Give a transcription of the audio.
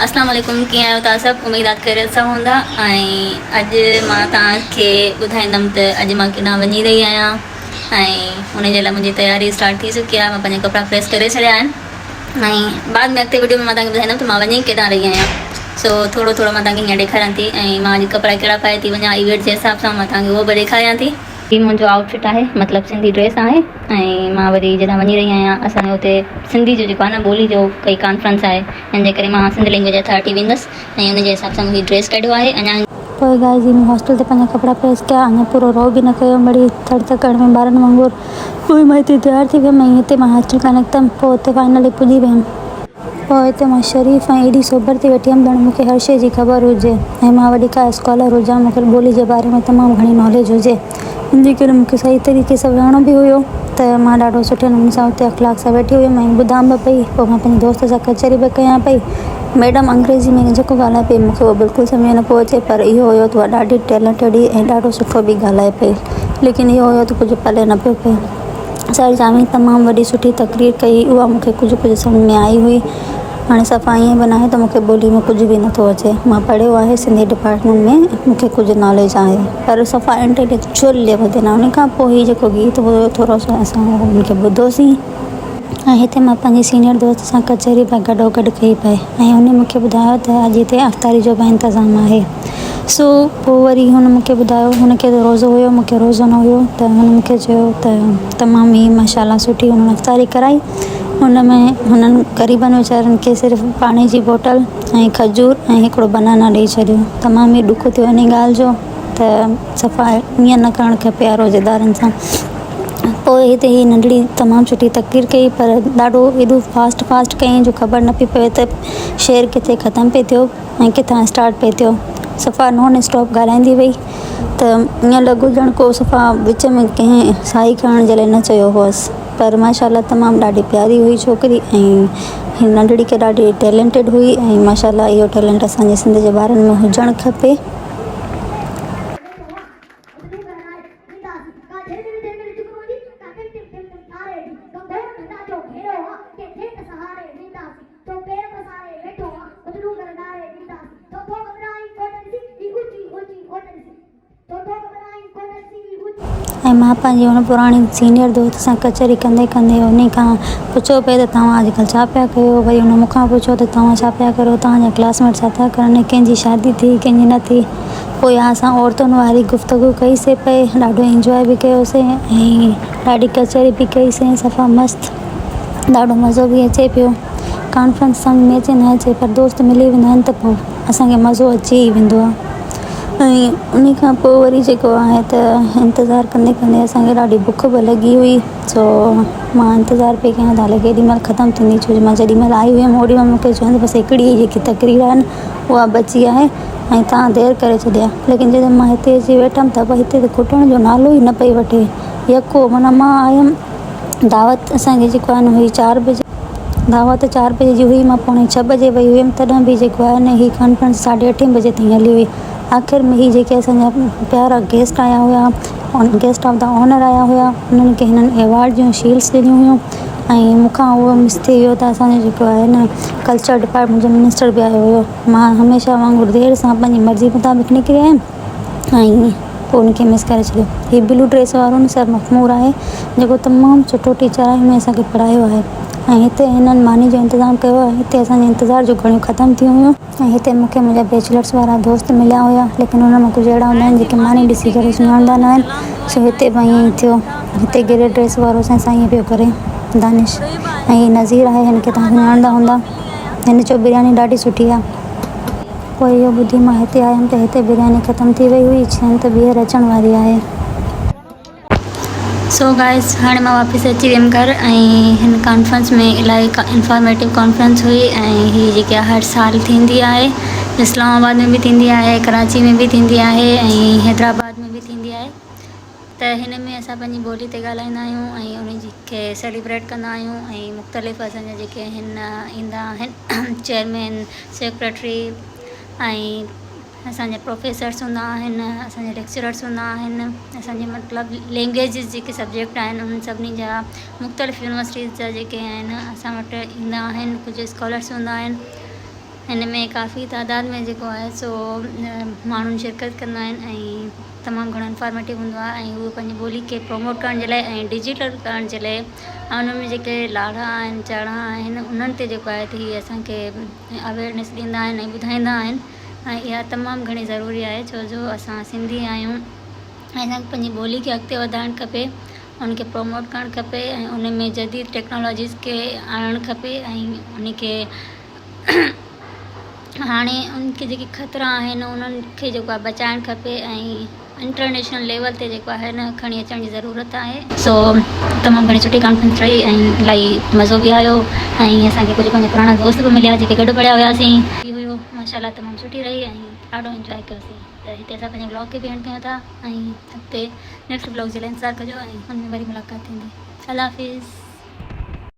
اسلام عليڪم ڪيئن آهيو توهان سڀ اميد آ خيريت سان هوندا ۽ اڄ مان توهان کي ٻڌائيندم ته اڄ مان ڪيڏانهن وڃي رهي آهيان ۽ ان جي لاء منهنجي تياري اسٽارٽ ٿي چڪي آهي مان پنهنجا ڪپڙا پريس ڪري ڇڏيا آهن ۽ بعد ۾ اڳتي وڊيو ۾ مان توهان کي ٻڌائيندم ته مان وڃي ڪيڏانهن رهي آهيان سو ٿورو ٿورو مان توهان کي هيئن ڏيکاريان ٿي ۽ مان اڄ ڪپڙا ڪهڙا پائي ٿي وڃان ايونٽ جي حساب سان مان توهان کي اهو به ڏيکاريان ٿي. هي منهنجو آئوٽ فٽ آهي مطلب سنڌي ڊريس آهي ۽ مان وري جڏهن وڃي رهي آهيان اسان جي اتي سنڌي جو جيڪو آهي نه ٻولي جو ڪئي ڪانفرنس آهي ان جي ڪري مان سنڌ لينگويج اٿارٽي ويندس ۽ ان جي حساب سان مون هي ڊريس ڪڍيو آهي اڃا پوء گائز هي مون هاسٽل تي پنهنجا ڪپڙا پريس ڪيا اڃا پورو رئو به نه ڪيو مڙئي ٿڙ تڪڙ ۾ ٻارن وانگر پوء مان هتي تيار ٿي ويم ۽ هتي مان هاسٽل کان نڪتم پوء اتي فائنلي پڄي ويم. پوء هتي مان شريف ۽ ايڏي سوڀر ٿي ويٺي هيم ڄڻ مون کي هر شيء جي خبر هجي ۽ مان وڏي ڪا اسڪالر هجان مون کي ٻولي جي باري ۾ تمام گهڻي ناليج هجي ان جي ڪري مون کي صحيح طريقي سان ويهڻو به هيو ته مان ڏاڍو سٺي نموني سان اتي اخلاق سان ويٺي هيم ۽ ٻڌان به پئي پوء مان پنهنجي دوست سان ڪچهري به ڪيان پئي ميڊم انگريزي ۾ جيڪو ڳالهائي پئي مون کي اهو بلڪل سمجهه ۾ نه پيو اچي پر اهو هيو ته اها ڏاڍي ٽيلنٽيڊ هئي ۽ ڏاڍو سٺو به ڳالهائي پئي ليڪن اهو هيو ته ڪجهه پلي نه پيو پئي. سر جامي تمام وڏي سٺي تقرير ڪئي اها مون کي ڪجهه ڪجهه سمجهه ۾ آئي هئي. هاڻي صفا ائين به ناهي ته مون کي ٻولي ۾ ڪجهه به نٿو اچي. مان پڙهيو آهي سنڌي ڊپارٽمينٽ ۾ مون کي ڪجهه ناليج آهي پر صفا انٽيليڪچوئل ليول تي نه. ان کان پوء هي جيڪو گيت هيو ٿورو سو اسان ان کي ٻڌوسين. ۽ هتي مان پنهنجي سينيئر دوست سان ڪچهري به گڏو گڏ ڪئي پئي ۽ هن مون کي ٻڌايو ته اڄ هتي افطاري جو به انتظام آهي سو پوء وري هن مون کي ٻڌايو هن کي ته روزو هيو مون کي روزو نه هيو ته هن مون کي چيو ته تمام ئي ماشاء الله سٺي هنن افطاري ڪرائي هن ۾ هنن غريبن ويچارن کي صرف پاڻي جي بوٽل ۽ کجور ۽ هڪڙو بنانا ڏئي ڇڏيو تمام ئي ڏک ٿيو ان ڳالهه جو ته صفا ائين نه ڪرڻ کپي ها روزيدارن سان. پوء هتي هي ننڍڙي تمام سٺي تقرير ڪئي پر ڏاڍو ايڏو فاسٽ فاسٽ ڪيائين جو خبر نه پئي پوي ته شعر ڪٿي ختم پئي ٿيو ۽ ڪٿان اسٽارٽ پئي ٿيو. صفا نان اسٽاپ ڳالهائيندي وئي ته ائين لڳو ڄڻ ڪو صفا وچ ۾ ڪنهن ساهي کڻڻ جي لاء نه چيو هئس. پر ماشاء الله تمام ڏاڍي پياري هئي ڇوڪري ۽ هن ننڍڙي کي ڏاڍي ٽيلنٽيڊ هئي ۽ ماشاء الله اهو ٽيلنٽ اسان جي سنڌ جي ٻارن ۾ هجڻ کپي. ۽ مان پنهنجي ان پراڻي سينيئر دوست سان ڪچهري ڪندي ڪندي انهي کان پڇيو پئي ته توهان اڄڪلهه ڇا پيا ڪيو وري ان مون کان پڇيو ته توهان ڇا پيا ڪريو توهان جا ڪلاس ميٽ ڇا ٿا ڪرن ڪنهن جي شادي ٿي ڪنهن جي نه ٿي پوء اسان عورتن واري گفتگو ڪئي سي پئي ڏاڍو انجواء به ڪيوسي ۽ ڏاڍي ڪچهري به ڪئي سي صفا مست ڏاڍو مزو به اچي پيو ڪانفرنس سمجهه ۾ اچي نه اچي پر دوست ملي ويندا آهن ته پوء اسان کي مزو اچي ئي ويندو آهي ۽ ان کان پوء وري جيڪو آهي ته انتظار ڪندي ڪندي اسان کي ڏاڍي بک به لڳي هئي سو مان انتظار پئي ڪيان ته الائي ڪيڏي مهل ختم ٿيندي ڇو جو مان جيڏي مهل آئي هيم اوڏي مهل مون کي چون ته بس هڪڙي ئي جيڪي تقرير آهي نه اها بچي آهي ۽ توهان دير ڪري ڇڏي آهي ليڪن جڏهن مان هتي اچي ويٺم ته به هتي ته کٽڻ جو نالو ئي نه پئي وٺي يڪو معنيٰ مان آيم دعوت اسان کي جيڪو آهي نه هئي چار بجي دعوت چار بجي جي هئي مان پوڻي ڇهه بجي وئي هيم تڏهن به جيڪو آهي نه هي ڪانفرنس ساڍي اٺين بجي تائين هلي هئي آخر ۾ هي جيڪي اسان جا پيارا گيسٽ آيا هيا گيسٽ آف the honour آيا هيا انهن کي هنن ايوارڊ جون شيلڊس ڏنيون هيون ۽ مون کان اهو مس ٿي ويو ته اسان جو جيڪو آهي نه ڪلچر ڊپارٽمينٽ جو منسٽر به آيو هيو مان هميشه وانگر دير سان پنهنجي مرضي مطابق نڪري آيم ۽ پوء ان کي مس ڪري ڇڏيو هي بلو ڊريس وارو نه سر مخمور آهي جيڪو تمام سٺو ٽيچر آهي هن اسان کي پڙهايو آهي ۽ هتي هنن ماني جو انتظام ڪيو آهي هتي اسان جي انتظار جون گهڙيون ختم ٿي ويون ۽ هتي مون کي منهنجا بيچلرس وارا دوست مليا هيا ليڪن انهن مان ڪجهه اهڙا هوندا آهن جيڪي ماني ڏسي ڪري سڃاڻندا نه آهن سو هتي به ائين ئي ٿيو هتي گري ڊريس وارو اسان سان ائين پيو ڪري دانش ۽ هي نذير آهي هن کي توهان سڃاڻندا هوندا هن چيو برياني ڏاڍي سٺي آهي پوء اهو ٻڌي مان هتي آيم ته هتي برياني ختم ٿي وئي هئي چين ته ٻيهر اچڻ واري آهي. سو گائز هاڻي مان واپس اچي ويم گهر ۽ هن ڪانفرنس ۾ الاهي انفارميٽو ڪانفرنس هئي ۽ هي جيڪي هر سال ٿيندي آهي اسلام آباد ۾ به ٿيندي آهي ڪراچي ۾ به ٿيندي آهي ۽ حيدرآباد ۾ به ٿيندي آهي ته هن ۾ اسان پنهنجي ٻولي تي ڳالهائيندا آهيون ۽ ان جي کي سيليبريٽ ڪندا آهيون ۽ مختلف اسان جا جيڪي هن ايندا آهن چيئرمين سيڪريٽري ۽ اسان جا پروفيسرس هوندا آهن اسان جا ليڪچررس هوندا آهن اسان جي مطلب لينگويجز جيڪي سبجيڪٽ آهن انهن سڀني جا مختلف يونيورسٽيز جا جيڪي آهن اسان وٽ ايندا آهن ڪجهه اسڪالرس هوندا آهن هن ۾ ڪافي تعداد ۾ جيڪو آهي سو ماڻهو شرڪت ڪندا آهن ۽ تمام گهڻو انفارميٽو هوندو آهي ۽ هو پنهنجي ٻولي کي پروموٽ ڪرڻ جي لاء ۽ ڊجيٽل ڪرڻ جي لاء ۽ ان ۾ جيڪي لاڙا آهن چاڙها آهن انهن تي جيڪو آهي ته هي اسانکي اويئرنيس ڏيندا آهن ۽ ٻڌائيندا آهن ۽ اها تمام گهڻي ضروري آهي ڇو جو اسان سنڌي آهيون ۽ اسانکي پنهنجي ٻولي کي اڳتي وڌائڻ کپي ان کي پروموٽ ڪرڻ کپي ۽ ان ۾ جديد ٽيڪنالاجيز کي آڻڻ کپي ۽ ان کي هاڻي ان کي جيڪي خطرا آهن انهن کي جيڪو آهي بچائڻ کپي ۽ انٽرنيشنل ليول تي جيڪو آهي نه کڻي اچڻ جي ضرورت آهي. سو تمام گهڻي سٺي ڪانفرنس رهي ۽ الاهي مزو به آيو ۽ اسان کي ڪجهه پنهنجا پراڻا دوست به مليا جيڪي گڏ پڙهيا هياسين. هيو ماشاء الله تمام سٺي رهي ۽ ڏاڍو انجواء ڪيوسين ته هتي اسان پنهنجي بلاگ کي به اينڊ ڪيون ٿا ۽ اڳتي نيڪسٽ بلاگ جي لاء انتظار ڪجو ۽ ان ۾ وري ملاقات ٿيندي الله حافظ.